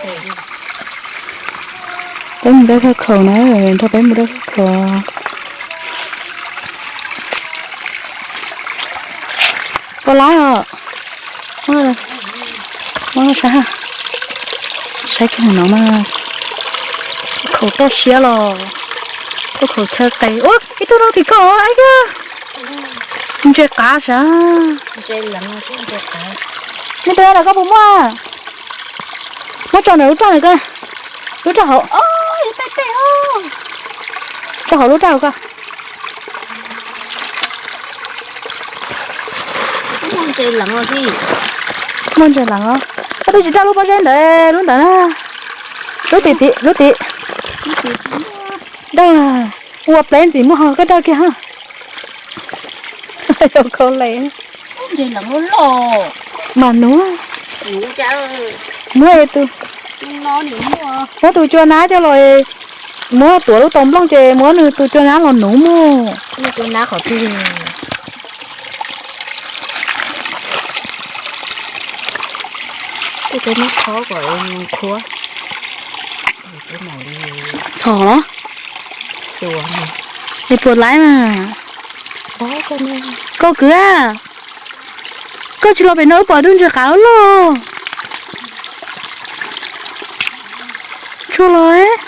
Peb mus dawb thawj khaum na, nrog peb mus dawb thawj khaum. Koj laib os. Muab saib, saib kiag no mas. Khaum toj siab los, koj khaum chaw qis. Ua ib tug no tim koj, ntses qav sav. Nej tus no koj puas muaj? Muab tso ntawm lub raj ntawm ko, lub raj hauv, tso hauv lub raj hauv ko. Muaj ntses leev os. Koj twb tsis raj lub pob zeb ntawd, lub ntawd na. Lub tim tim, lub tim. Dag, ua plev ntxim muag ho koj raj kiag ha. Yog kho le. Mas nuv, muab tus, muab tus cua nab coj los, muab tuav lub tau nplooj ces muab nws tus cua nab los nuv mus. Txhom los? Es puas laib mas? Koj kwv a, koj tsis los pem no wb pom tub ntses qav loj. Tsuag los,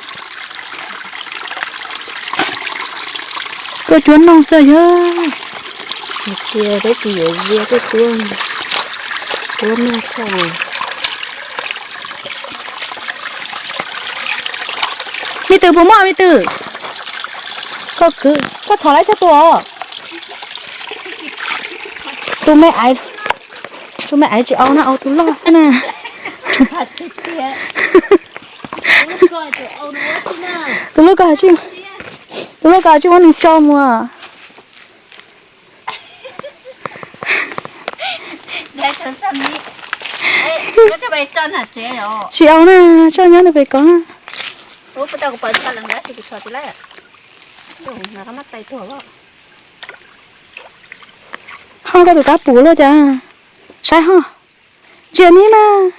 koj cuab noog xwb yog. Tsis, peb tsis yuav ziab, peb cuab, cuab mag tshaj. Me Twm puas muaj me Twm? Koj kwv, koj txhom laib txog tus os. Tus me aiv, tus me aiv tsis au na, au tus loj xwb na. Tus loj ko, tus loj ko tsis muab nws tso mus. Tsis au na, tso nyob nws pem ko na. Ho koj tus kab pum luaj cas, saib ho. Ntsia ni mas.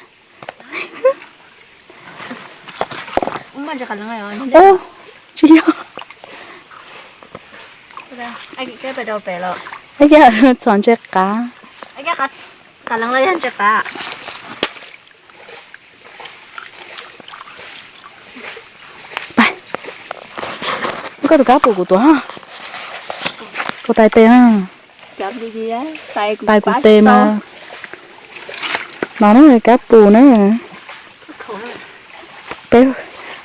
Tsis yog. Txhom ntses qav. Koj tus kab pum kuv tuav, kuv tais tes na. Tais kuv tes mas. No na, kab pum na. Peb,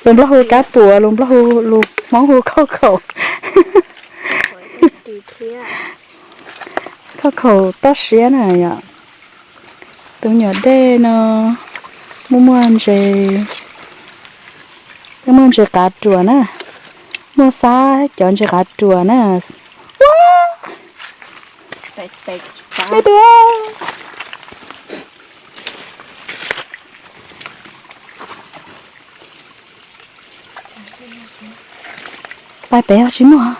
lus Nplog hu kab pum, lus Nplog hu, lus Hmoob hu khauj khaum. Khauj khaum toj siab na yom. Tus nyuam dej no muaj muaj ntses, muaj ntses qav ruam na, muaj xab cov ntses qav ruam na. Me Twm, pais pem tsis muaj.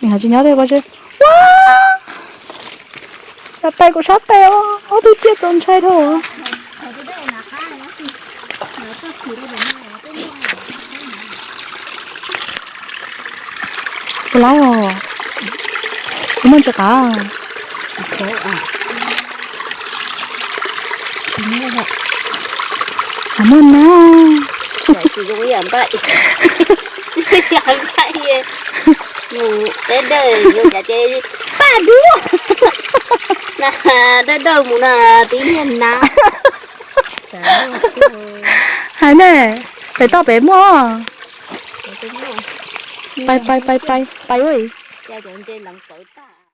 Nws tsis nyob tej pob zeb. Ua, tais kuv sab tes, ob tug ciaj txaus ntshai dhau. Puas laib os? Kuv muaj ntses qav. Muaj na. Mus teb dawj yuav cas ces paj dub na, dawj dawj mus na, tib niag na. Hais ne, pem toj pem muaj. Pais pais pais pais pais ua.